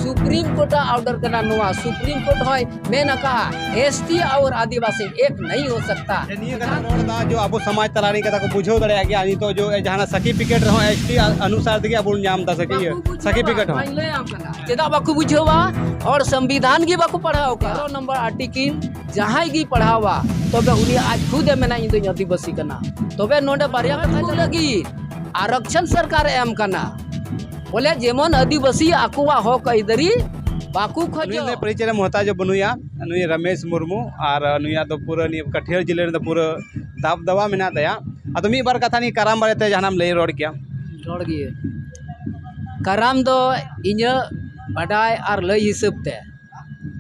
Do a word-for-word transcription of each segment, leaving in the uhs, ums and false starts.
Supreme court ᱟᱜ order ᱠᱟᱱᱟ ᱱᱚᱣᱟ᱾ ᱥᱩᱯᱨᱤᱢ ᱠᱳᱨᱴ ᱦᱚᱸᱭ ᱢᱮᱱ ᱟᱠᱟᱜᱼᱟ, ᱮᱥ ᱴᱤ ᱟᱨ ᱟᱹᱫᱤᱵᱟᱹᱥᱤ ᱮᱠ ᱱᱟᱦᱤ ᱦᱳ ᱥᱟᱠᱛᱟ᱾ ᱱᱤᱭᱟᱹ ᱠᱟᱛᱷᱟ ᱨᱚᱲ ᱮᱫᱟ ᱡᱮ ᱟᱵᱚ ᱥᱚᱢᱟᱡᱽ ᱛᱟᱞᱟ ᱨᱮ ᱠᱟᱛᱷᱟ ᱠᱚ ᱵᱩᱡᱷᱟᱹᱣ ᱫᱟᱲᱮᱭᱟᱜ ᱜᱮᱭᱟ᱾ ᱱᱤᱛᱚᱜ ᱡᱚ ᱡᱟᱦᱟᱱᱟᱜ ᱥᱟᱨᱴᱤᱯᱷᱤᱠᱮᱴ ᱨᱮᱦᱚᱸ ᱮᱥ ᱴᱤ ᱚᱱᱩᱥᱟᱨ ᱛᱮᱜᱮ ᱟᱵᱚ ᱵᱚᱱ ᱧᱟᱢ ᱮᱫᱟ ᱥᱮ ᱤᱭᱟᱹ ᱵᱟᱠᱚ ᱵᱩᱡᱷᱟᱹᱣᱟ, ᱥᱟᱨᱴᱤᱯᱷᱤᱠᱮᱴ ᱦᱚᱸ᱾ ᱵᱟᱹᱧ ᱞᱟᱹᱭᱟᱢ ᱠᱟᱱᱟ᱾ ᱪᱮᱫᱟᱜ ᱵᱟᱠᱚ ᱵᱩᱡᱷᱟᱹᱣᱟ? ᱦᱚᱲ ᱥᱚᱝᱵᱤᱫᱷᱟᱱ ᱜᱮ ᱵᱟᱠᱚ ᱯᱟᱲᱦᱟᱣ ᱠᱟᱜᱼᱟ᱾ ᱛᱮᱨᱚ ᱱᱚᱢᱵᱚᱨ ᱟᱨᱴᱤᱠᱤᱞ ᱡᱟᱦᱟᱸᱭ ᱜᱮ ᱯᱟᱲᱦᱟᱣᱟ, ᱛᱚᱵᱮ ᱩᱱᱤ ᱟᱡ ᱠᱷᱩᱫ ᱮ ᱢᱮᱱᱟ, "ᱤᱧ ᱫᱚᱧ ᱟᱹᱫᱤᱵᱟᱹᱥᱤ ᱠᱟᱱᱟ᱾" ᱛᱚᱵᱮ ᱱᱚᱰᱮ ᱵᱟᱨᱭᱟ ᱠᱟᱛᱷᱟ ᱞᱟᱹᱜᱤᱫ ᱟᱨᱚᱠᱥᱚᱱ ᱥᱚᱨᱠᱟᱨ ᱮ ᱮᱢ ᱠᱟᱱᱟ᱾ ᱵᱚᱞᱮ ᱡᱮᱢᱚᱱ ᱟᱹᱫᱤᱵᱟᱹᱥᱤ ᱟᱠᱚᱣᱟᱜ ᱦᱚᱠ ᱟᱹᱭᱫᱟᱹᱨᱤ ᱵᱟᱠᱚ ᱱᱩᱭ ᱠᱷᱚᱡᱚᱜ᱾ ᱱᱩᱭ ᱯᱚᱨᱤᱪᱚᱭ ᱨᱮ ᱢᱚᱦᱛᱟᱡ ᱵᱟᱹᱱᱩᱭᱟ, ᱱᱩᱭ ᱨᱚᱢᱮᱥ ᱢᱩᱨᱢᱩ, ᱟᱨ ᱱᱩᱭᱟᱜ ᱫᱚ ᱯᱩᱨᱟᱹ ᱱᱤᱭᱟᱹ ᱠᱟᱴᱷᱤᱭᱟᱹᱲ ᱡᱤᱞᱟᱹ ᱨᱮᱫᱚ ᱯᱩᱨᱟᱹ ᱫᱟᱵ ᱫᱟᱵᱟ ᱢᱮᱱᱟᱜ ᱛᱟᱭᱟ᱾ ᱟᱫᱚ ᱢᱤᱫ ᱵᱟᱨ ᱠᱟᱛᱷᱟ ᱱᱤᱭᱟᱹ ᱠᱟᱨᱟᱢ ᱵᱟᱨᱮᱛᱮ ᱡᱟᱦᱟᱱᱟᱜ ᱮᱢ ᱞᱟᱹᱭ ᱨᱚᱲ ᱠᱮᱭᱟ? ᱨᱚᱲ ᱜᱮ᱾ ᱠᱟᱨᱟᱢ ᱫᱚ ᱤᱧᱟᱹᱜ ᱵᱟᱰᱟᱭ ᱟᱨ ᱞᱟᱹᱭ ᱦᱤᱥᱟᱹᱵ ᱛᱮ,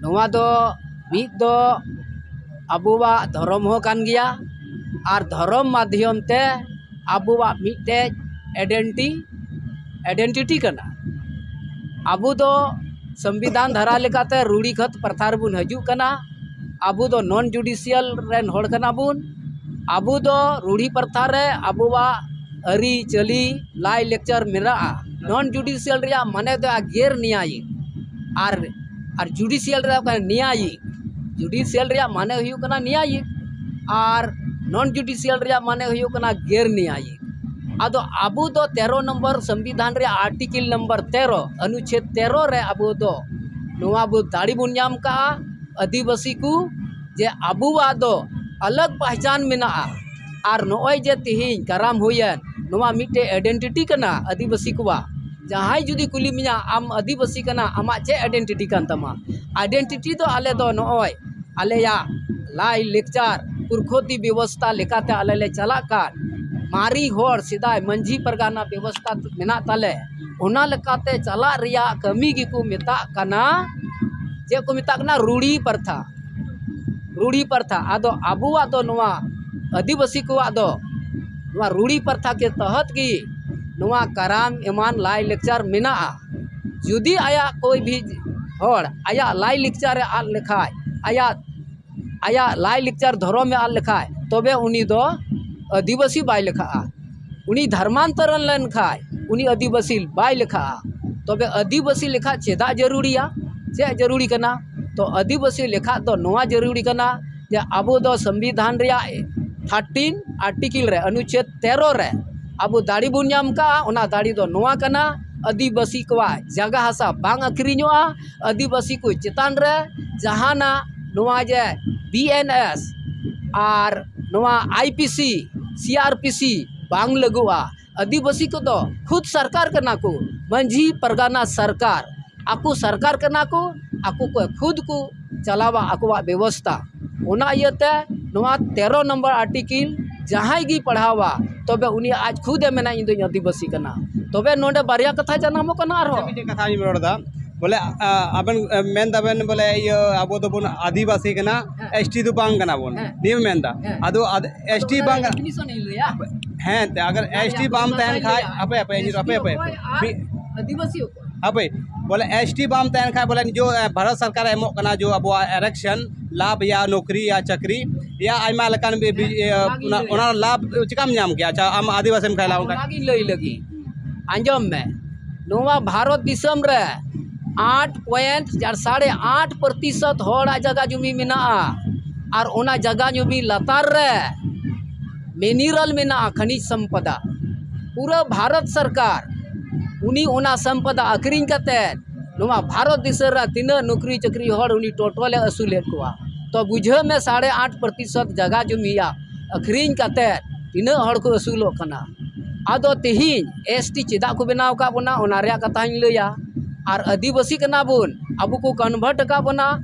ᱱᱚᱣᱟ ᱫᱚ ᱢᱤᱫ ᱫᱚ ᱟᱵᱚᱣᱟᱜ ᱫᱷᱚᱨᱚᱢ ᱦᱚᱸ ᱠᱟᱱ ᱜᱮᱭᱟ, ᱟᱨ ᱫᱷᱚᱨᱚᱢ ᱢᱟᱫᱽᱫᱷᱚᱢ ᱛᱮ ᱟᱵᱚᱣᱟᱜ ᱢᱤᱫᱴᱮᱡ ᱟᱭᱰᱮᱱᱴᱤ, ᱟᱭᱰᱮᱱᱴᱤᱴᱤ ᱠᱟᱱᱟ᱾ ᱟᱵᱚ ᱫᱚ ᱥᱚᱝᱵᱤᱫᱷᱟᱱ ᱫᱷᱟᱨᱟ ᱞᱮᱠᱟᱛᱮ ᱨᱩᱲᱤ ᱠᱷᱟᱛ ᱯᱨᱚᱛᱷᱟ ᱨᱮᱵᱚᱱ ᱦᱤᱡᱩᱜ ᱠᱟᱱᱟ᱾ ᱟᱵᱚ ᱫᱚ ᱱᱚᱱ ᱡᱩᱰᱤᱥᱤᱭᱟᱞ ᱨᱮᱱ ᱦᱚᱲ ᱠᱟᱱᱟ ᱵᱚᱱ᱾ ᱟᱵᱚ ᱫᱚ ᱨᱩᱲᱤ ᱯᱨᱚᱛᱷᱟ ᱨᱮ ᱟᱵᱚᱣᱟᱜ ᱟᱹᱨᱤᱪᱟᱹᱞᱤ, ᱞᱟᱭ ᱞᱮᱠᱪᱟᱨ ᱢᱮᱱᱟᱜᱼᱟ᱾ ᱱᱚᱱ ᱡᱩᱰᱤᱥᱤᱭᱟᱞ ᱨᱮᱭᱟᱜ ᱢᱟᱱᱮ ᱫᱚ ᱜᱮᱨ ᱱᱮᱭᱟᱭᱤᱠ, ᱟᱨ, ᱟᱨ ᱡᱩᱰᱤᱥᱤᱭᱟᱞ ᱨᱮᱭᱟᱜ ᱠᱟᱱᱟ ᱱᱮᱭᱟᱭᱤᱠ᱾ ᱡᱩᱰᱤᱥᱤᱭᱟᱞ ᱨᱮᱭᱟᱜ ᱢᱟᱱᱮ ᱦᱩᱭᱩᱜ ᱠᱟᱱᱟ ᱱᱮᱭᱟᱭᱤᱠ, ᱟᱨ ᱱᱚᱱ ᱡᱩᱰᱤᱥᱤᱭᱟᱞ ᱨᱮᱭᱟᱜ ᱢᱟᱱᱮ ᱦᱩᱭᱩᱜ ᱠᱟᱱᱟ ᱜᱮᱨ ᱱᱮᱭᱟᱭᱤᱠ᱾ ᱟᱫᱚ ᱟᱵᱚ ᱫᱚ ᱛᱮᱨᱚ ᱱᱚᱢᱵᱚᱨ ᱥᱚᱝᱵᱤᱫᱷᱟᱱ ᱨᱮᱭᱟᱜ ᱟᱨᱴᱤᱠᱮᱞ ᱱᱚᱢᱵᱚᱨ ᱛᱮᱨᱚ, ᱚᱱᱩᱪᱷᱮᱫ ᱛᱮᱨᱚ ᱨᱮ ᱟᱵᱚ ᱫᱚ ᱱᱚᱣᱟ ᱵᱚ ᱫᱟᱲᱮ ᱵᱚᱱ ᱧᱟᱢ ᱠᱟᱜᱼᱟ, ᱟᱹᱫᱤᱵᱟᱹᱥᱤ ᱠᱚ, ᱡᱮ ᱟᱵᱚᱣᱟᱜ ᱫᱚ ᱟᱞᱟᱜᱽ ᱯᱟᱦᱪᱟᱱ ᱢᱮᱱᱟᱜᱼᱟ᱾ ᱟᱨ ᱱᱚᱜᱼᱚᱭ ᱡᱮ ᱛᱤᱦᱤᱧ ᱠᱟᱨᱟᱢ ᱦᱩᱭᱮᱱ, ᱱᱚᱣᱟ ᱢᱤᱫᱴᱮᱡ ᱟᱭᱰᱮᱱᱴᱤᱴᱤ ᱠᱟᱱᱟ ᱟᱹᱫᱤᱵᱟᱹᱥᱤ ᱠᱚᱣᱟᱜ᱾ ᱡᱟᱦᱟᱸᱭ ᱡᱩᱫᱤ ᱠᱩᱞᱤ ᱢᱮᱭᱟ, "ᱟᱢ ᱟᱹᱫᱤᱵᱟᱹᱥᱤ ᱠᱟᱱᱟ, ᱟᱢᱟᱜ ᱪᱮᱫ ᱟᱭᱰᱮᱱᱴᱤᱴᱤ ᱠᱟᱱ ᱛᱟᱢᱟ?" ᱟᱭᱰᱮᱱᱴᱤᱴᱤ ᱫᱚ ᱟᱞᱮ ᱫᱚ ᱱᱚᱜᱼᱚᱭ ᱟᱞᱮᱭᱟᱜ ᱞᱟᱭ ᱞᱮᱠᱪᱟᱨ ᱯᱩᱨᱠᱷᱚᱛᱤ ᱵᱮᱵᱚᱥᱛᱟ ᱞᱮᱠᱟᱛᱮ ᱟᱞᱮ ᱞᱮ ᱪᱟᱞᱟᱜ ᱠᱟᱱ, ᱢᱟᱨᱮ ᱦᱚᱲ ᱥᱮᱫᱟᱭ ᱢᱟᱹᱡᱷᱤ ᱯᱟᱨᱜᱟᱱᱟ ᱵᱮᱵᱚᱥᱛᱟ ᱢᱮᱱᱟᱜ ᱛᱟᱞᱮ, ᱚᱱᱟ ᱞᱮᱠᱟᱛᱮ ᱪᱟᱞᱟᱜ ᱨᱮᱭᱟᱜ ᱠᱟᱹᱢᱤ ᱜᱮᱠᱚ ᱢᱮᱛᱟᱜ ᱠᱟᱱᱟ᱾ ᱪᱮᱫ ᱠᱚ ᱢᱮᱛᱟᱜ ᱠᱟᱱᱟ? ᱨᱩᱲᱤ ᱯᱨᱚᱛᱷᱟ᱾ ᱨᱩᱲᱤ ᱯᱨᱚᱛᱷᱟ᱾ ᱟᱫᱚ ᱟᱵᱚᱣᱟᱜ ᱫᱚ ᱱᱚᱣᱟ ᱟᱹᱫᱤᱵᱟᱹᱥᱤ ᱠᱚᱣᱟᱜ ᱫᱚ ᱱᱚᱣᱟ ᱨᱩᱲᱤ ᱯᱨᱚᱛᱷᱟ ᱠᱮ ᱛᱚᱦᱚᱛ ᱜᱮ ᱱᱚᱣᱟ ᱠᱟᱨᱟᱢ ᱮᱢᱟᱱ ᱞᱟᱭ ᱞᱮᱠᱪᱟᱨ ᱢᱮᱱᱟᱜᱼᱟ᱾ ᱡᱩᱫᱤ ᱟᱭᱟᱜ ᱠᱳᱭ ᱵᱷᱤ ᱦᱚᱲ ᱟᱭᱟᱜ ᱞᱟᱭ ᱞᱮᱠᱪᱟᱨ ᱮ ᱟᱫ ᱞᱮᱠᱷᱟᱡ, ᱟᱭᱟᱜ, ᱟᱭᱟᱜ ᱞᱟᱭ ᱞᱮᱠᱪᱟᱨ ᱫᱷᱚᱨᱚᱢ ᱮ ᱟᱫ ᱞᱮᱠᱷᱟᱡ, ᱛᱚᱵᱮ ᱩᱱᱤ ᱫᱚ ᱟᱹᱫᱤᱵᱟᱹᱥᱤ ᱵᱟᱭ ᱞᱮᱠᱷᱟᱜᱼᱟ᱾ ᱩᱱᱤ ᱫᱷᱚᱨᱢᱟᱱᱛᱚᱨᱚᱱ ᱞᱮᱱᱠᱷᱟᱡ ᱩᱱᱤ ᱟᱹᱫᱤᱵᱟᱹᱥᱤ ᱵᱟᱭ ᱞᱮᱠᱷᱟᱜᱼᱟ᱾ ᱛᱚᱵᱮ ᱟᱹᱫᱤᱵᱟᱹᱥᱤ ᱞᱮᱠᱷᱟ ᱪᱮᱫᱟᱜ ᱡᱟᱹᱨᱩᱲᱤᱭᱟ? ᱪᱮᱫ ᱡᱟᱹᱨᱩᱲᱤ ᱠᱟᱱᱟ? ᱛᱚ ᱟᱹᱫᱤᱵᱟᱹᱥᱤ ᱞᱮᱠᱷᱟ ᱫᱚ ᱱᱚᱣᱟ ᱡᱟᱹᱨᱩᱲᱤ ᱠᱟᱱᱟ ᱡᱮ ᱟᱵᱚ ᱫᱚ ᱥᱚᱝᱵᱤᱫᱷᱟᱱ ᱨᱮᱭᱟᱜ ᱛᱷᱟᱨᱴᱤᱱ ᱟᱨᱴᱤᱠᱮᱞ ᱨᱮ, ᱚᱱᱩᱪᱷᱮᱫ ᱛᱮᱨᱚ ᱨᱮ ᱟᱵᱚ ᱫᱟᱲᱮ ᱵᱚᱱ ᱧᱟᱢ ᱠᱟᱜᱼᱟ᱾ ᱚᱱᱟ ᱫᱟᱲᱮ ᱫᱚ ᱱᱚᱣᱟ ᱠᱟᱱᱟ, ᱟᱹᱫᱤᱵᱟᱹᱥᱤ ᱠᱚᱣᱟᱜ ᱡᱟᱭᱜᱟ ᱦᱟᱥᱟ ᱵᱟᱝ ᱟᱹᱠᱷᱨᱤᱧᱚᱜᱼᱟ, ᱟᱹᱫᱤᱵᱟᱹᱥᱤ ᱠᱚ ᱪᱮᱛᱟᱱ ᱨᱮ ᱡᱟᱦᱟᱱᱟᱜ ᱱᱚᱣᱟ ᱡᱮ ᱵᱤ ᱮᱱ ᱮᱥ ᱟᱨ ᱱᱚᱣᱟ I P C, C R P C ᱵᱟᱝ ᱞᱟᱹᱜᱩᱜᱼᱟ᱾ ᱟᱹᱫᱤᱵᱟᱹᱥᱤ ᱠᱚᱫᱚ ᱠᱷᱩᱫ ᱥᱚᱨᱠᱟᱨ ᱠᱟᱱᱟ ᱠᱚ, ᱢᱟᱹᱡᱷᱤ ᱯᱟᱨᱜᱟᱱᱟ ᱥᱚᱨᱠᱟᱨ, ᱟᱠᱚ ᱥᱚᱨᱠᱟᱨ ᱠᱟᱱᱟ ᱠᱚ, ᱟᱠᱚ ᱠᱚ ᱠᱷᱩᱫ ᱠᱚ ᱪᱟᱞᱟᱣᱟ ᱟᱠᱚᱣᱟᱜ ᱵᱮᱵᱚᱥᱛᱟ᱾ ᱚᱱᱟ ᱤᱭᱟᱹᱛᱮ ᱱᱚᱣᱟ ᱛᱮᱨᱚ ᱱᱚᱢᱵᱚᱨ ᱟᱨᱴᱤᱠᱮᱞ ᱡᱟᱦᱟᱸᱭ ᱜᱮᱭ ᱯᱟᱲᱦᱟᱣᱟ, ᱛᱚᱵᱮ ᱩᱱᱤ ᱟᱡ ᱠᱷᱩᱫ ᱮ ᱢᱮᱱᱟ, "ᱤᱧ ᱫᱚᱧ ᱟᱹᱫᱤᱵᱟᱹᱥᱤ ᱠᱟᱱᱟ᱾" ᱛᱚᱵᱮ ᱱᱚᱰᱮ ᱵᱟᱨᱭᱟ ᱠᱟᱛᱷᱟ ᱡᱟᱱᱟᱢᱚᱜ ᱠᱟᱱᱟ ᱟᱨᱦᱚᱸ᱾ ᱢᱤᱫᱴᱮᱱ ᱠᱟᱛᱷᱟ ᱤᱧ ᱨᱚᱲ ᱮᱫᱟ, ᱵᱚᱞᱮ, ᱟ, ᱟᱵᱮᱱ, ᱟ, ᱢᱮᱱ ᱫᱟᱵᱮᱱ ᱵᱚᱞᱮ ᱤᱭᱟᱹ ᱟᱵᱚ ᱫᱚᱵᱚᱱ ᱟᱹᱫᱤᱵᱟᱹᱥᱤ ᱠᱟᱱᱟ, ᱦᱮᱸ᱾ ᱮᱥ ᱴᱤ ᱫᱚ ᱵᱟᱝ ᱠᱟᱱᱟ ᱵᱚᱱ, ᱦᱮᱸ᱾ ᱱᱤᱭᱟᱹ ᱢᱮᱱ ᱮᱫᱟ᱾ ᱦᱮᱸ᱾ ᱟᱫᱚ ᱟᱫ-, ᱮᱥ ᱴᱤ ᱵᱟᱝ ᱠᱟᱱᱟ᱾ ᱰᱮᱯᱷᱤᱱᱤᱥᱚᱱ ᱤᱧ ᱞᱟᱹᱭᱟ᱾ ᱦᱮᱸ, ᱮᱱᱛᱮ, ᱟᱜᱟᱨ ᱮᱥ ᱴᱤ ᱵᱟᱢ ᱛᱟᱦᱮᱱ ᱠᱷᱟᱡ, ᱦᱟᱯᱮ, ᱦᱟᱯᱮ, ᱤᱧ ᱨᱚᱲ, ᱦᱟᱯᱮ, ᱦᱟᱯᱮ᱾ ᱮᱥ ᱴᱤ ᱚᱠᱚᱭ ᱟᱨ ᱢᱤᱫ ᱟᱹᱫᱤᱵᱟᱹᱥᱤ ᱚᱠᱚᱭ? ᱦᱟᱯᱮ, ᱵᱚᱞᱮ ᱮᱥ ᱴᱤ ᱵᱟᱢ ᱛᱟᱦᱮᱱ ᱠᱷᱟᱡ, ᱵᱚᱞᱮ ᱡᱚ, ᱮ, ᱵᱷᱟᱨᱚᱛ ᱥᱚᱨᱠᱟᱨᱮ ᱮᱢᱚᱜ ᱠᱟᱱᱟ ᱡᱚ ᱟᱵᱚᱣᱟᱜ ᱟᱨᱟᱠᱥᱚᱱ, ᱞᱟᱵᱷ ᱭᱟ ᱱᱚᱠᱨᱤ ᱭᱟ ᱪᱟᱹᱠᱨᱤ ᱭᱟ ᱟᱭᱢᱟ ᱞᱮᱠᱟᱱ ᱵᱤ-, ᱵᱤ-, ᱦᱮᱸ, ᱤᱭᱟᱹ, ᱚᱱᱟᱜᱤᱧ ᱚᱱᱟ, ᱞᱟᱹᱭᱟ᱾ ᱚᱱᱟ ᱞᱟᱵᱷ ᱪᱤᱠᱟᱢ ᱧᱟᱢ ᱠᱮᱭᱟ? ᱟᱪᱪᱷᱟ, ᱟᱢ ᱟᱹᱫᱤᱵᱟᱹᱥᱤᱢ ᱠᱷᱟᱡ ᱞᱟᱦᱟ ᱚᱱᱠᱟ᱾ ᱚᱱᱟᱜᱤᱧ ᱞᱟᱹᱭ ᱞᱟᱹᱜᱤᱫ᱾ ᱟᱸᱡᱚᱢ ᱢᱮ, ᱱᱚᱣᱟ ᱵᱷᱟᱨᱚᱛ ᱫᱤᱥᱚᱢ ᱨᱮ ᱟᱴ ᱯᱚᱭᱮᱱᱴ ᱥᱟᱲᱮ ᱟᱴ ᱯᱨᱚᱛᱤᱥᱚᱛ ᱦᱚᱲᱟᱜ ᱡᱟᱭᱜᱟ ᱡᱩᱢᱤ ᱢᱮᱱᱟᱜᱼᱟ, ᱟᱨ ᱚᱱᱟ ᱡᱟᱭᱜᱟ ᱡᱩᱢᱤ ᱞᱟᱛᱟᱨ ᱨᱮ ᱢᱤᱱᱤᱨᱟᱞ ᱢᱮᱱᱟᱜᱼᱟ, ᱠᱷᱟᱱᱤᱡᱽ ᱥᱚᱢᱯᱚᱫᱟ᱾ ᱯᱩᱨᱟᱹ ᱵᱷᱟᱨᱚᱛ ᱥᱚᱨᱠᱟᱨ ᱩᱱᱤ ᱚᱱᱟ ᱥᱚᱢᱯᱚᱫᱟ ᱟᱹᱠᱷᱨᱤᱧ ᱠᱟᱛᱮ ᱱᱚᱣᱟ ᱵᱷᱟᱨᱚᱛ ᱫᱤᱥᱚᱢ ᱨᱮ ᱛᱤᱱᱟᱹᱜ ᱱᱚᱠᱨᱤ ᱪᱟᱹᱠᱨᱤ ᱦᱚᱲ ᱩᱱᱤ ᱴᱳᱴᱟᱞᱮ ᱟᱹᱥᱩᱞᱮᱫ ᱠᱚᱣᱟ᱾ ᱛᱚ ᱵᱩᱡᱷᱟᱹᱣ ᱢᱮ, ᱥᱟᱲᱮ ᱟᱴ ᱯᱨᱚᱛᱤᱥᱚᱛ ᱡᱟᱭᱜᱟ ᱡᱩᱢᱤᱭᱟᱜ ᱟᱹᱠᱷᱨᱤᱧ ᱠᱟᱛᱮ ᱛᱤᱱᱟᱹᱜ ᱦᱚᱲ ᱠᱚ ᱟᱹᱥᱩᱞᱚᱜ ᱠᱟᱱᱟ᱾ ᱟᱫᱚ ᱛᱮᱦᱮᱧ ᱮᱥ ᱴᱤ ᱪᱮᱫᱟᱜ ᱠᱚ ᱵᱮᱱᱟᱣ ᱟᱠᱟᱫ ᱵᱚᱱᱟ, ᱚᱱᱟ ᱨᱮᱭᱟᱜ ᱠᱟᱛᱷᱟᱧ ᱞᱟᱹᱭᱟ᱾ ᱟᱨ ᱟᱹᱫᱤᱵᱟᱹᱥᱤ ᱠᱟᱱᱟ ᱵᱚᱱ, ᱟᱵᱚ ᱠᱚ ᱠᱚᱱᱵᱷᱟᱨᱴ ᱟᱠᱟᱫ ᱵᱚᱱᱟ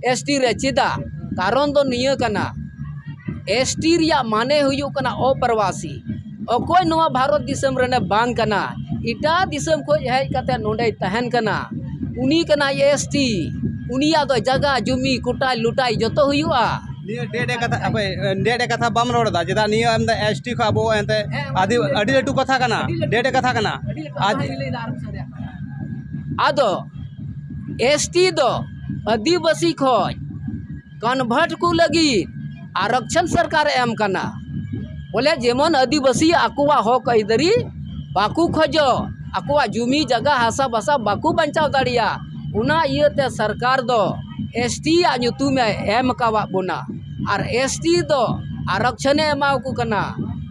ᱮᱥ ᱴᱤ ᱨᱮ᱾ ᱪᱮᱫᱟᱜ? ᱠᱟᱨᱚᱱ ᱫᱚ ᱱᱤᱭᱟᱹ ᱠᱟᱱᱟ, ᱮᱥ ᱴᱤ ᱨᱮᱭᱟᱜ ᱢᱟᱱᱮ ᱦᱩᱭᱩᱜ ᱠᱟᱱᱟ ᱚᱯᱨᱚᱵᱟᱥᱤ᱾ ᱚᱠᱚᱭ ᱱᱚᱣᱟ ᱵᱷᱟᱨᱚᱛ ᱫᱤᱥᱚᱢ ᱨᱮᱱᱮ ᱵᱟᱝ ᱠᱟᱱᱟ, ᱮᱴᱟᱜ ᱫᱤᱥᱚᱢ ᱠᱷᱚᱱ ᱦᱮᱡ ᱠᱟᱛᱮ ᱱᱚᱰᱮᱭ ᱛᱟᱦᱮᱱ ᱠᱟᱱᱟ, ᱩᱱᱤ ᱠᱟᱱᱟᱭ ᱮᱥ ᱴᱤ᱾ ᱩᱱᱤᱭᱟᱜ ᱫᱚ ᱡᱟᱭᱜᱟ, ᱡᱩᱢᱤ, ᱠᱚᱴᱟᱭ, ᱞᱩᱴᱟᱭ ᱡᱚᱛᱚ ᱦᱩᱭᱩᱜᱼᱟ᱾ ᱱᱤᱭᱟᱹ ᱰᱮ ᱰᱮ ᱠᱟᱛᱷᱟ, ᱦᱟᱯᱮ, ᱰᱮ ᱰᱮ ᱠᱟᱛᱷᱟ ᱵᱟᱢ ᱨᱚᱲ ᱮᱫᱟ᱾ ᱪᱮᱫᱟᱜ ᱱᱤᱭᱟᱹ ᱟᱢ ᱫᱚ ᱮᱥ ᱴᱤ ᱠᱷᱚᱱ ᱟᱵᱚ ᱮᱱᱛᱮ ᱦᱮᱸ, ᱟᱹᱰᱤ, ᱟᱹᱰᱤ ᱞᱟᱹᱴᱩ ᱠᱟᱛᱷᱟ ᱠᱟᱱᱟ᱾ ᱟᱹᱰᱤ ᱞᱟᱹᱴᱩ ᱰᱮ ᱰᱮ ᱠᱟᱛᱷᱟ ᱠᱟᱱᱟ᱾ ᱟᱹᱰᱤ ᱞᱟᱹᱴᱩ ᱟᱨ ᱠᱟᱛᱷᱟᱧ ᱞᱟᱹᱭᱫᱟ, ᱟᱨ ᱢᱤᱫ ᱥᱟᱨᱮ᱾ ᱟᱫᱚ ᱮᱥ ᱴᱤ ᱫᱚ ᱟᱹᱫᱤᱵᱟᱹᱥᱤ ᱠᱷᱚᱱ ᱠᱚᱱᱵᱷᱟᱨᱴ ᱠᱚ ᱞᱟᱹᱜᱤᱫ ᱟᱨᱚᱠᱪᱷᱚᱱ ᱥᱚᱨᱠᱟᱨᱮ ᱮᱢ ᱠᱟᱱᱟ᱾ ᱵᱚᱞᱮ ᱡᱮᱢᱚᱱ ᱟᱹᱫᱤᱵᱟᱹᱥᱤ ᱟᱠᱚᱣᱟᱜ ᱦᱚᱠ ᱟᱹᱭᱫᱟᱹᱨᱤ ᱵᱟᱠᱚ ᱠᱷᱚᱡᱚᱜ, ᱟᱠᱚᱣᱟᱜ ᱡᱩᱢᱤ ᱡᱟᱭᱜᱟ ᱦᱟᱥᱟ ᱵᱷᱟᱥᱟ ᱵᱟᱠᱚ ᱵᱟᱧᱪᱟᱣ ᱫᱟᱲᱮᱭᱟᱜᱼᱟ᱾ ᱚᱱᱟ ᱤᱭᱟᱹᱛᱮ ᱥᱚᱨᱠᱟᱨ ᱫᱚ ᱮᱥ ᱴᱤ ᱭᱟᱜ ᱧᱩᱛᱩᱢᱮ ᱮᱢ ᱟᱠᱟᱣᱟᱫ ᱵᱚᱱᱟ᱾ ᱟᱨ ᱮᱥ ᱴᱤ ᱫᱚ ᱟᱨᱚᱠᱪᱷᱚᱱᱮ ᱮᱢᱟᱣᱟᱠᱚ ᱠᱟᱱᱟ,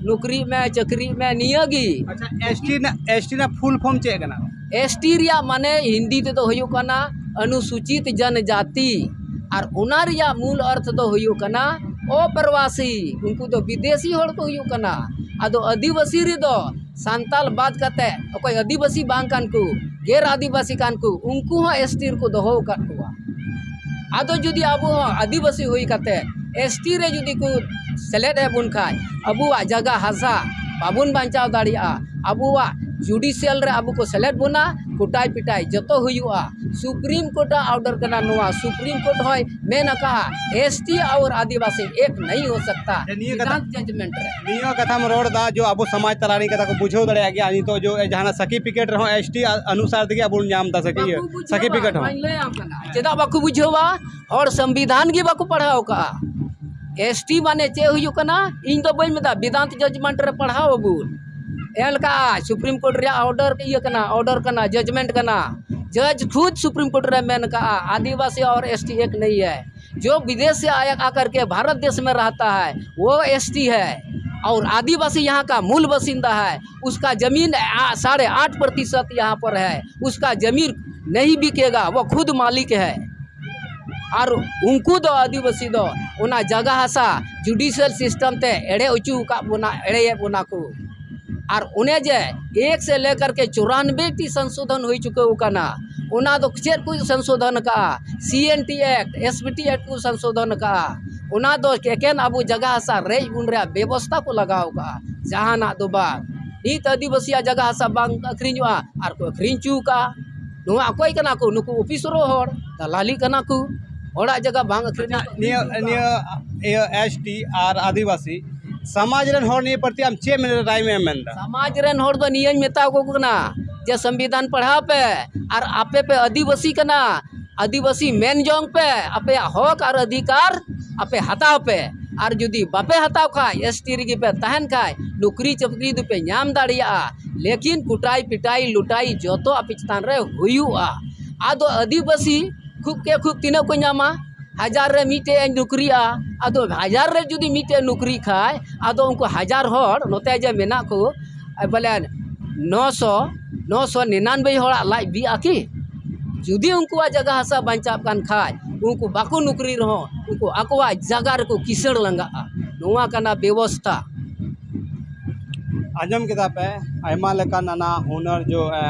ᱱᱚᱠᱨᱤᱜ ᱢᱮ, ᱪᱟᱹᱠᱨᱤᱜ ᱢᱮ, ᱱᱤᱭᱟᱹᱜᱮ᱾ ᱟᱪᱪᱷᱟ, ᱮᱥ ᱴᱤ ᱨᱮᱱᱟᱜ, ᱮᱥ ᱴᱤ ᱨᱮᱱᱟᱜ ᱯᱷᱩᱞ ᱯᱷᱚᱨᱢ ᱪᱮᱫ ᱠᱟᱱᱟ? ᱮᱥ ᱴᱤ ᱨᱮᱭᱟᱜ ᱢᱟᱱᱮ ᱦᱤᱱᱫᱤ ᱛᱮᱫᱚ ᱦᱩᱭᱩᱜ ᱠᱟᱱᱟ ᱚᱱᱩᱥᱩᱪᱤᱛ ᱡᱚᱱᱡᱟᱛᱤ, ᱟᱨ ᱚᱱᱟ ᱨᱮᱭᱟᱜ ᱢᱩᱞ ᱚᱨᱛᱷ ᱫᱚ ᱦᱩᱭᱩᱜ ᱠᱟᱱᱟ ᱚᱯᱨᱚᱵᱟᱥᱤ, ᱩᱱᱠᱩ ᱫᱚ ᱵᱤᱫᱮᱥᱤ ᱦᱚᱲ ᱠᱚ ᱦᱩᱭᱩᱜ ᱠᱟᱱᱟ᱾ ᱟᱫᱚ ᱟᱹᱫᱤᱵᱟᱹᱥᱤ ᱨᱮᱫᱚ ᱥᱟᱱᱛᱟᱞ ᱵᱟᱫ ᱠᱟᱛᱮ ᱚᱠᱚᱭ ᱟᱹᱫᱤᱵᱟᱹᱥᱤ ᱵᱟᱝ ᱠᱟᱱ ᱠᱚ, ᱜᱮᱨ ᱟᱹᱫᱤᱵᱟᱹᱥᱤ ᱠᱟᱱ ᱠᱚ, ᱩᱱᱠᱩ ᱦᱚᱸ ᱮᱥ ᱴᱤ ᱨᱮᱠᱚ ᱫᱚᱦᱚ ᱟᱠᱟᱫ ᱠᱚᱣᱟ᱾ ᱟᱫᱚ ᱡᱩᱫᱤ ᱟᱵᱚ ᱦᱚᱸ ᱟᱹᱫᱤᱵᱟᱹᱥᱤ ᱦᱩᱭ ᱠᱟᱛᱮ ᱮᱥ ᱴᱤ ᱨᱮ ᱡᱩᱫᱤ ᱠᱚ ᱥᱮᱞᱮᱫ ᱮᱫ ᱵᱚᱱ ᱠᱷᱟᱡ, ᱟᱵᱚᱣᱟᱜ ᱡᱟᱭᱜᱟ ᱦᱟᱥᱟ ᱵᱟᱵᱚᱱ ᱵᱟᱧᱪᱟᱣ ᱫᱟᱲᱮᱭᱟᱜᱼᱟ᱾ ᱟᱵᱚᱣᱟᱜ ᱡᱩᱰᱤᱥᱤᱭᱟᱞ ᱨᱮ ᱟᱵᱚ ᱠᱚ ᱥᱮᱞᱮᱫ ᱵᱚᱱᱟ, ᱠᱚᱴᱟᱭ ᱯᱤᱴᱟᱭ ᱡᱚᱛᱚ ᱦᱩᱭᱩᱜᱼᱟ᱾ ᱥᱩᱯᱨᱤᱢ ᱠᱳᱨᱴ ᱟᱜ ᱚᱨᱰᱟᱨ ᱠᱟᱱᱟ ᱱᱚᱣᱟ, ᱥᱩᱯᱨᱤᱢ ᱠᱳᱨᱴ ᱦᱚᱸᱭ ᱢᱮᱱ ᱟᱠᱟᱫᱼᱟ, ᱮᱥ ᱴᱤ ᱟᱨ ᱟᱹᱫᱤᱵᱟᱹᱥᱤ ᱮᱠ ᱱᱟᱦᱤ ᱦᱚ ᱥᱟᱠᱛᱟ᱾ ᱱᱤᱭᱟᱹ ᱠᱟᱛᱷᱟ, ᱵᱮᱫᱟᱱᱛ ᱡᱟᱡᱽᱢᱮᱱᱴ ᱨᱮ᱾ ᱱᱤᱭᱟᱹ ᱠᱟᱛᱷᱟᱢ ᱨᱚᱲ ᱮᱫᱟ, ᱡᱚ ᱟᱵᱚ ᱥᱚᱢᱟᱡᱽ ᱛᱟᱞᱟ ᱨᱮᱱ ᱠᱟᱛᱷᱟ ᱠᱚ ᱵᱩᱡᱷᱟᱹᱣ ᱫᱟᱲᱮᱭᱟᱜ ᱜᱮᱭᱟ᱾ ᱱᱤᱛᱚᱜ ᱡᱚ ᱡᱟᱦᱟᱱᱟᱜ ᱥᱟᱨᱴᱤᱯᱷᱤᱠᱮᱴ ᱨᱮᱦᱚᱸ ᱮᱥ ᱴᱤ ᱚᱱᱩᱥᱟᱨ ᱛᱮᱜᱮ ᱟᱵᱚ ᱧᱟᱢ ᱮᱫᱟ ᱥᱮ ᱤᱭᱟᱹ ᱵᱟᱠᱚ ᱵᱩᱡᱷᱟᱹᱣᱟ, ᱥᱟᱨᱴᱤᱯᱷᱤᱠᱮᱴ ᱦᱚᱸ᱾ ᱢᱟᱧ ᱞᱟᱹᱭᱟᱢ ᱠᱟᱱᱟ, ᱪᱮᱫᱟᱜ ᱵᱟᱠᱚ ᱵᱩᱡᱷᱟᱹᱣᱟ? ᱦᱚᱲ ᱥᱚᱝᱵᱤᱫᱷᱟᱱ ᱜᱮ ᱵᱟᱠᱚ ᱯᱟᱲᱦᱟᱣ ᱠᱟᱜᱼᱟ᱾ ᱮᱥ ᱴᱤ ᱢᱟᱱᱮ ᱪᱮᱫ ᱦᱩᱭᱩᱜ ᱠᱟᱱᱟ? ᱤᱧ ᱫᱚ ᱵᱟᱹᱧ ᱢᱮᱛᱟ, ᱵᱮᱫᱟᱱᱛ ᱡᱟᱡᱽᱢᱮᱱᱴ ᱨᱮ ᱯᱟᱲᱦᱟᱣ ᱟᱵᱚᱱ᱾ ᱮᱢ ᱠᱟᱜᱼᱟ ᱥᱩᱯᱨᱤᱢ ᱠᱳᱨᱴ ᱨᱮᱭᱟᱜ ᱚᱨᱰᱟᱨ, ᱤᱭᱟᱹ ᱠᱟᱱᱟ, ᱚᱨᱰᱟᱨ ᱠᱟᱱᱟ, ᱡᱟᱡᱽᱢᱮᱱᱴ ᱠᱟᱱᱟ᱾ ᱡᱟᱡᱽ ᱠᱷᱩᱫ ᱥᱩᱯᱨᱤᱢ ᱠᱳᱨᱴ ᱨᱮ ᱢᱮᱱ ᱠᱟᱜᱼᱟ, ᱟᱹᱫᱤᱵᱟᱹᱥᱤ ᱟᱨ ᱮᱥ ᱴᱤ ᱮᱠ ᱱᱟᱦᱤ ᱦᱮ᱾ जो विदेश से आया आकर के भारत देश में रहता है, वो एस टी है, और आदिवासी यहाँ का मूल बासिंदा है। उसका जमीन आ-, साढ़े आठ प्रतिशत यहाँ पर है, उसका जमीन नहीं बिकेगा, वो खुद मालिक है। ᱟᱨ ᱩᱱᱠᱩ ᱫᱚ, ᱟᱹᱫᱤᱵᱟᱹᱥᱤ ᱫᱚ, ᱚᱱᱟ ᱡᱟᱭᱜᱟ ᱦᱟᱥᱟ ᱡᱩᱰᱤᱥᱤᱭᱟᱞ ᱥᱤᱥᱴᱮᱢ ᱛᱮ ᱮᱲᱮ ᱦᱚᱪᱚ ᱟᱠᱟᱫ ᱵᱚᱱᱟ, ᱮᱲᱮᱭᱮᱫ ᱵᱚᱱᱟ ᱠᱚ᱾ ᱟᱨ ᱚᱱᱮ ᱡᱮ ᱮᱠ ᱥᱮ ᱞᱮᱠᱟᱨ ᱠᱮ ᱪᱩᱨᱟᱱᱵᱮ ᱴᱤ ᱥᱚᱝᱥᱳᱫᱷᱚᱱ ᱦᱩᱭ ᱪᱩᱠᱟᱹᱣ ᱟᱠᱟᱱᱟ, ᱚᱱᱟ ᱫᱚ ᱪᱮᱫ ᱠᱚ ᱥᱚᱝᱥᱳᱫᱷᱚᱱ ᱟᱠᱟᱫᱼᱟ? C N T Act, S P T Act ᱠᱚ ᱥᱚᱝᱥᱳᱫᱷᱚᱱ ᱟᱠᱟᱫᱼᱟ᱾ ᱚᱱᱟ ᱫᱚ ᱮᱠᱮᱱ ᱟᱵᱚ ᱡᱟᱭᱜᱟ ᱦᱟᱥᱟ ᱨᱮᱡ ᱵᱚᱱ ᱨᱮᱭᱟᱜ ᱵᱮᱵᱚᱥᱛᱷᱟ ᱠᱚ ᱞᱟᱜᱟᱣ ᱟᱠᱟᱫᱼᱟ, ᱡᱟᱦᱟᱱᱟᱜ ᱫᱚ ᱵᱟᱝ᱾ ᱱᱤᱛ ᱟᱹᱫᱤᱵᱟᱹᱥᱤᱭᱟᱜ ᱡᱟᱭᱜᱟ ᱦᱟᱥᱟ ᱵᱟᱝ ᱟᱹᱠᱷᱨᱤᱧᱚᱜᱼᱟ ᱟᱨ ᱠᱚ ᱟᱹᱠᱷᱨᱤᱧ ᱦᱚᱪᱚ ᱟᱠᱟᱫᱼᱟ᱾ ᱱᱚᱣᱟ ᱚᱠᱚᱭ ᱠᱟᱱᱟ ᱠᱚ? ᱱᱩᱠᱩ ᱚᱯᱷᱤᱥᱟᱨ ᱦᱚᱲ, ᱫᱟᱞᱟᱞᱤ ᱠᱟᱱᱟ ᱠᱚ᱾ ᱦᱚᱲᱟᱜ ᱡᱟᱭᱜᱟ ᱵᱟᱝ ᱟᱹᱠᱷᱨᱤᱧ ᱟᱪᱪᱷᱟ, ᱠᱟᱛᱮ ᱱᱤᱭᱟᱹ, ᱱᱤᱭᱟᱹ, ᱤᱭᱟᱹ, ᱮᱥ ᱴᱤ ᱟᱨ ᱟᱹᱫᱤᱵᱟᱹᱥᱤ ᱥᱚᱢᱟᱡᱽ ᱨᱮᱱ ᱦᱚᱲ ᱱᱤᱭᱟᱹ ᱯᱨᱚᱛᱤ ᱟᱢ ᱪᱮᱫ ᱢᱮᱱ ᱨᱟᱭ ᱮᱢ ᱢᱮᱱᱫᱟ? ᱥᱚᱢᱟᱡᱽ ᱨᱮᱱ ᱦᱚᱲ ᱫᱚ ᱱᱤᱭᱟᱹᱧ ᱢᱮᱛᱟ ᱠᱚ ᱠᱟᱱᱟ ᱡᱮ ᱥᱚᱝᱵᱤᱫᱷᱟᱱ ᱯᱟᱲᱦᱟᱣ ᱯᱮ, ᱟᱨ ᱟᱯᱮ ᱯᱮ ᱟᱹᱫᱤᱵᱟᱹᱥᱤ ᱠᱟᱱᱟ, ᱟᱹᱫᱤᱵᱟᱹᱥᱤ ᱢᱮᱱ ᱡᱚᱝ ᱯᱮ, ᱟᱯᱮᱭᱟᱜ ᱦᱚᱠ ᱟᱨ ᱚᱫᱷᱤᱠᱟᱨ ᱟᱯᱮ ᱦᱟᱛᱟᱣ ᱯᱮ᱾ ᱟᱨ ᱡᱩᱫᱤ ᱵᱟᱯᱮ ᱦᱟᱛᱟᱣ ᱠᱷᱟᱡ, ᱮᱥ ᱴᱤ ᱨᱮᱜᱮ ᱯᱮ ᱛᱟᱦᱮᱱ ᱠᱷᱟᱡ, ᱱᱚᱠᱨᱤ ᱪᱟᱹᱠᱨᱤ ᱫᱚᱯᱮ ᱧᱟᱢ ᱫᱟᱲᱮᱭᱟᱜᱼᱟ᱾ ᱞᱮᱠᱤᱱ ᱠᱩᱴᱟᱭ ᱯᱤᱴᱟᱭ ᱞᱩᱴᱟᱭ ᱡᱚᱛᱚ ᱟᱯᱮ ᱪᱮᱛᱟᱱ ᱨᱮ ᱦᱩᱭᱩᱜᱼᱟ᱾ ᱟᱫᱚ ᱟᱹᱫᱤᱵᱟᱹᱥᱤ ᱠᱷᱩᱵ ᱠᱮ ᱠᱷᱩᱵ ᱛᱤᱱᱟᱹᱜ ᱠᱚ ᱧᱟᱢᱟ? ᱦᱟᱡᱟᱨ ᱨᱮ ᱢᱤᱫᱴᱮᱡ ᱮ ᱱᱩᱠᱨᱤᱜᱼᱟ᱾ ᱟᱫᱚ ᱦᱟᱡᱟᱨ ᱨᱮ ᱡᱩᱫᱤ ᱢᱤᱫᱴᱮᱡ ᱱᱩᱠᱨᱤ ᱠᱷᱟᱡ, ᱟᱫᱚ ᱩᱱᱠᱩ ᱦᱟᱡᱟᱨ ᱦᱚᱲ ᱱᱚᱛᱮ ᱡᱮ ᱢᱮᱱᱟᱜ ᱠᱚ, ᱵᱚᱞᱮ ᱱᱚᱥᱚ, ᱱᱚᱥᱚ ᱱᱤᱱᱟᱱᱵᱮ ᱦᱚᱲᱟᱜ ᱞᱟᱡ ᱵᱤᱜᱼᱟ ᱠᱤ? ᱡᱩᱫᱤ ᱩᱱᱠᱩᱣᱟᱜ ᱡᱟᱭᱜᱟ ᱦᱟᱥᱟ ᱵᱟᱧᱪᱟᱜ ᱠᱟᱱ ᱠᱷᱟᱡ, ᱩᱱᱠᱩ ᱵᱟᱠᱚ ᱱᱩᱠᱨᱤ ᱨᱮᱦᱚᱸ ᱩᱱᱠᱩ ᱟᱠᱚᱣᱟᱜ ᱡᱟᱭᱜᱟ ᱨᱮᱠᱚ ᱠᱤᱥᱟᱹᱬ ᱞᱟᱸᱜᱟᱜᱼᱟ᱾ ᱱᱚᱣᱟ ᱠᱟᱱᱟ ᱵᱮᱵᱚᱥᱛᱷᱟ᱾ ᱟᱸᱡᱚᱢ ᱠᱮᱫᱟ ᱯᱮ, ᱟᱭᱢᱟ ᱞᱮᱠᱟᱱ ᱱᱟᱱᱟ ᱦᱩᱱᱟᱹᱨ ᱡᱚ, ᱮ,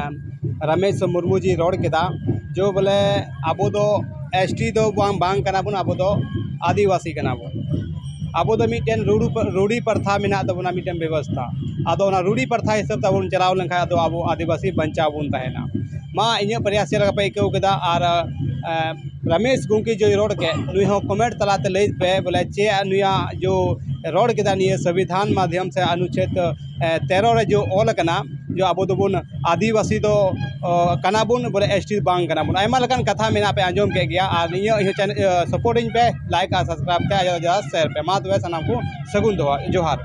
ᱨᱟᱢᱮᱥ ᱢᱩᱨᱢᱩ ᱡᱤ ᱨᱚᱲ ᱠᱮᱫᱟ, ᱡᱚ ᱵᱚᱞᱮ ᱟᱵᱚ ᱫᱚ ᱮᱥ ᱴᱤ ᱫᱚ ᱵᱟᱝ, ᱵᱟᱝ ᱠᱟᱱᱟ ᱵᱚᱱ, ᱟᱵᱚ ᱫᱚ ᱟᱹᱫᱤᱵᱟᱹᱥᱤ ᱠᱟᱱᱟ ᱵᱚᱱ᱾ ᱟᱵᱚ ᱫᱚ ᱢᱤᱫᱴᱮᱱ ᱨᱩᱲᱩ-, ᱨᱩᱲᱤ ᱯᱨᱚᱛᱷᱟ ᱢᱮᱱᱟᱜ ᱛᱟᱵᱚᱱᱟ, ᱢᱤᱫᱴᱮᱱ ᱵᱮᱵᱚᱥᱛᱷᱟ᱾ ᱟᱫᱚ ᱚᱱᱟ ᱨᱩᱲᱤ ᱯᱨᱚᱛᱷᱟ ᱦᱤᱥᱟᱹᱵ ᱛᱮᱵᱚᱱ ᱪᱟᱞᱟᱣ ᱞᱮᱱᱠᱷᱟᱱ ᱟᱫᱚ ᱟᱵᱚ ᱟᱹᱫᱤᱵᱟᱹᱥᱤ ᱵᱟᱧᱪᱟᱣ ᱵᱚᱱ ᱛᱟᱦᱮᱱᱟ᱾ ᱢᱟ ᱤᱧᱟᱹᱜ ᱯᱨᱚᱭᱟᱥ ᱪᱮᱫ ᱞᱮᱠᱟ ᱯᱮ ᱟᱹᱭᱠᱟᱹᱣ ᱠᱮᱫᱟ, ᱟᱨ, ᱮ, ᱨᱟᱢᱮᱥ ᱜᱚᱢᱠᱮ ᱡᱮ ᱨᱚᱲ ᱠᱮᱫ, ᱱᱩᱭ ᱦᱚᱸ ᱠᱚᱢᱮᱱᱴ ᱛᱟᱞᱟᱛᱮ ᱞᱟᱹᱭ ᱯᱮ ᱵᱚᱞᱮ ᱪᱮᱫ ᱱᱩᱭᱟᱜ ᱡᱚ ᱨᱚᱲ ᱠᱮᱫᱟ ᱱᱤᱭᱟᱹ ᱥᱚᱝᱵᱤᱫᱷᱟᱱ ᱢᱟᱫᱷᱭᱚᱢ ᱥᱮ ᱚᱱᱩᱪᱷᱮᱫ, ᱮ, ᱛᱮᱨᱚ ᱨᱮ ᱡᱚ ᱚᱞ ᱟᱠᱟᱱᱟ, ᱡᱚ ᱟᱵᱚ ᱫᱚᱵᱚᱱ ᱟᱹᱫᱤᱵᱟᱹᱥᱤ ᱫᱚ, ᱚ, ᱠᱟᱱᱟ ᱵᱚᱱ, ᱵᱚᱞᱮ ᱮᱥ ᱴᱤ ᱵᱟᱝ ᱠᱟᱱᱟ ᱵᱚᱱ᱾ ᱟᱭᱢᱟ ᱞᱮᱠᱟᱱ ᱠᱟᱛᱷᱟ ᱢᱮᱱᱟᱜ ᱯᱮ ᱟᱸᱡᱚᱢ ᱠᱮᱫ ᱜᱮᱭᱟ, ᱟᱨ ᱱᱤᱭᱟᱹ ᱤᱧᱟᱹᱜ ᱪᱮᱱᱮᱞ, ᱮ, ᱥᱟᱯᱳᱨᱴ ᱤᱧ ᱯᱮ, ᱞᱟᱭᱤᱠ ᱟᱨ ᱥᱟᱵᱥᱠᱨᱟᱭᱤᱵ ᱯᱮ, ᱟᱨ ᱡᱟᱦᱟᱸ ᱥᱮᱭᱟᱨ ᱯᱮ᱾ ᱢᱟ ᱛᱚᱵᱮ ᱥᱟᱱᱟᱢ ᱠᱚ ᱥᱟᱹᱜᱩᱱ ᱫᱚᱦᱚ, ᱡᱚᱦᱟᱨ᱾